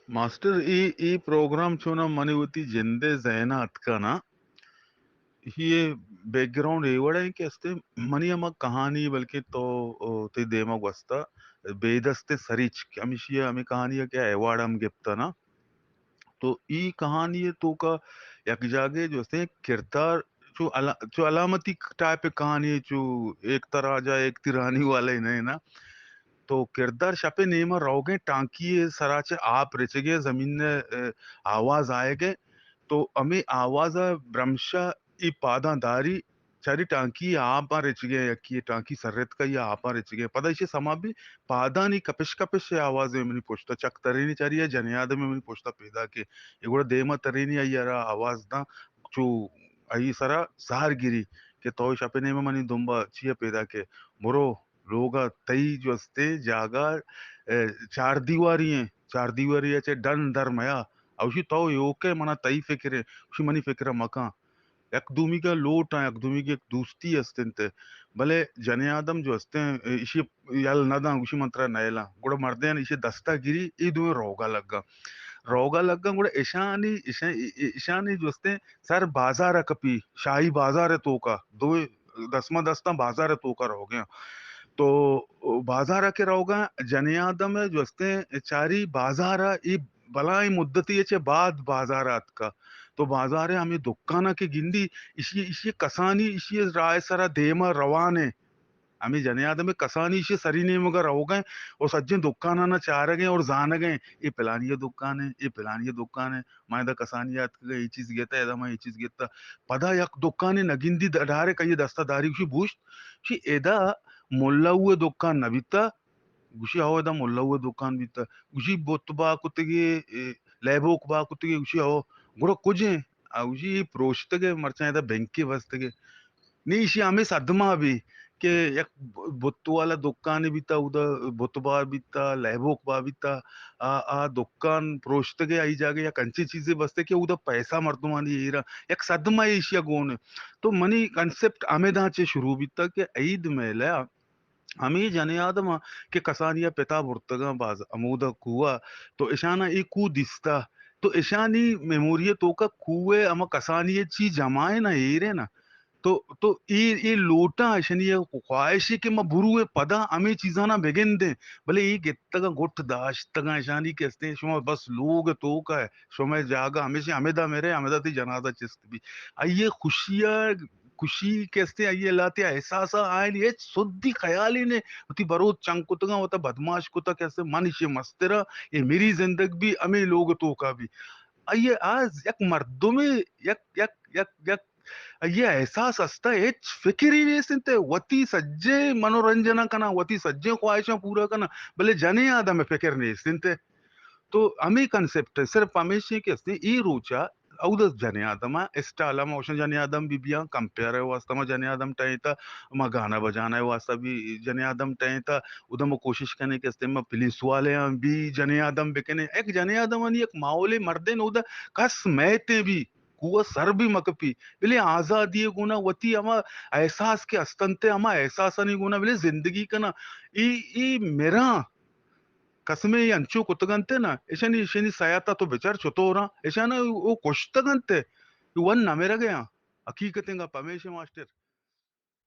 ماسٹر، اے، اے پروگرام چونا منی وتی جندے ذہن ءَ اتکا نا، ایشی ءِ بیک گراؤنڈ اے وڑ ءَ کہ استے منی ہما کہانی، بلکہ تو، او، تئی دیما گوستا بے دستیں سریچک، ہمیشی ءَ ہمے کہانی ءَ کہ ایوارڈ ہم گپتا نا، تو ای کہانی ءِ توکا یک جاگے جو استے کردار چو علا-، چو علامتی ٹائپ کہانی، چو ایک تراجا ایک تیرانی والے نہ نا، تو کردار شپ ءِ نیم ءَ روگیں ٹانکی ءِ سرا چہ آپ رچگیں زمین ءِ، ءِ آواز آئیگیں، تو ہمے آواز ءَ برمشا ای پاداں داری، چاری ٹانکی ءِ آپاں رچگیں، یکی ٹانکی سرتکا یا آپاں رچگیں۔ پدا ایشی سما بھی پادانی کپش کپش ءِ آواز ءَ منی پشتا چک ترینی، چاری یا جنی آدم منی پشتا پیدا کے۔ اے گڑا دیما ترینی آئی را آواز داں، چو آئی سرا زہر گری کہ تو شپ ءِ نیم ءَ منی دمبا چیا پیدا کے۔ برو، لوگ ءَ تئی جو استے جاگہ، ءِ، چار دیواری ایں، چار دیواری ءَ چہ ڈن در میا۔ اوشی تو ایوک ئے، منا تئی فکر ایں، اوشی منی فکر ءَ مکن۔ یک دومیگ ءَ لوٹ آں، یک دومیگ ءَ یک دوستی است انت، بلے جنی آدم جو است ایں، ایشی یل نہ داں، گوشی من ترا نہ یلاں۔ گڑا مردین ایشی دستا گری، اے دوئیں روگا لگاں۔ روگا لگاں، گڑا ایشانی، ایشانی، ایشانی جو است ایں، سر بازار ءَ کپی، شاہی بازار ءِ توکا، دوئیں دسماں دستاں بازار ءِ توکا روگیاں۔ تو بازار ءَ کہ روگاں، جنی آدم ءَ جو است ایں، چاری بازار ءَ، اے بلائیں مدتی ءَ چہ بعد بازار ءَ اتکا۔ تو بازار ءَ ہمے دکان ءَ کہ گندی، ایشی، ایشی کسانی، ایشی راہ ءِ سرا دیما روان ایں۔ ہمے جنی آدم ءِ کسانی ایشی سری نیمگا روگا ایں اور سجیں دکانانا چارگا ایں اور زانگا ایں، اے پلانی ءِ دکان ایں، اے پلانی ءِ دکان ایں، ما ادا کسانی ءَ اتکگا، اے چیز گیتا، ادا ما اے چیز گیتا۔ پدا یک دکانے نہ گندی، ڈائریکٹ آئی دستا داری، گوشی بوشت، گوشی ادا ملاو ءِ دکان نہ بیتا، گوشی ہو ادا ملاو ءِ دکان بیتا، گوشی بت با کتگے، اے، لیبوک با کتگے، گوشی ہو، گڑا کجیں؟ آ گوشی اے پروشتگے، مرچاں ادا بینکے بستگے۔ نی ایشی ہمے صدمہ بی کہ یک بت والا دکانے بیتا، اودا بت با بیتا، لیبوک با بیتا، آ، آ دکان پروشتگے، آئی جاگہ یک انچیں چیزے بستے کہ اودا پیسہ مردمانی ایرا، یک صدمہ ایشی گون۔ تو منی کنسپٹ ہمے داں چہ شروع بیتا کہ عید میلہ ہمے جنیں آدماں کہ کسانی ءَ پتا برتگاں باز ہمودا کوہ ءَ، تو اشاناں اے کوہ دیستہ، تو اشانی میموری ءِ توکا کوہ ءِ ہما کسانی ءِ چی جمع ءَ نا، ایر ءَ نا، تو، تو اے، اے لوٹاں، اشانی ءِ خواہشے کہ ما برویں پدا ہمے چیزاناں بگندیں، بلے اے گتگاں گٹ داشتگاں اشانی کہ استیں شما بس لوگ ءِ توکا ئے، شمئے جاگہ ہمیشہ ہمدا مرے، ہمدا تئی جنازہ چست بی۔ آئی ءِ خوشی ءَ خوشی کہ استیں، آئی ءِ لہتے احساس ءَ آیانی ہچ سدی خیالے نے، وتی بروت چنگ کتگاں، وتا بدماش کتا کہ استیں من ایشی مستراں، اے میری زندگ بی، ہمے لوگ توکا بی۔ آئی ءَ آ یک مردمے، یک، یک، یک، یک، آئی ءَ احساس استا، ہچ فکرے نیست انت، وتی سجیں منورنجناں کناں، وتی سجیں خواہشاں پورا کناں، بلے جنیں آدم ءِ فکر نیست انت۔ تو ہمے کنسپٹ ءَ صرف ہمیشیں کہ استیں اے روچا اود جنیں آدم ءَ اسٹال ءَ ما اوشن جنیں آدم بی بیاں، کمپیئر ءِ واسطہ ما جنیں آدم ٹہینتا، ما گانا بجانا ءِ واسطہ بی جنیں آدم ٹہینتا، اود ما کوشش کنیں کہ استیں ما پولیس والے ہم بی جنیں آدم بکنیں۔ یک جنیں آدمانی یک ماحولے مردین اود کس میتیں بی، کوہ سر بی مکپی، بلے آزادی گونا وتی ہما احساس کہ استنتے ہما احساسانی گونا بلے زندگی کنا۔ ای، ای مراں قسمے اے انچو کتگ انت نا، اشانی، اشانی سیات ءَ تو بچار چتوراں، اشاناں او کشتگ انت، اے ون نہ مرگ ءَ آں۔ حقیقتیں گپ ہمیش ماسٹر۔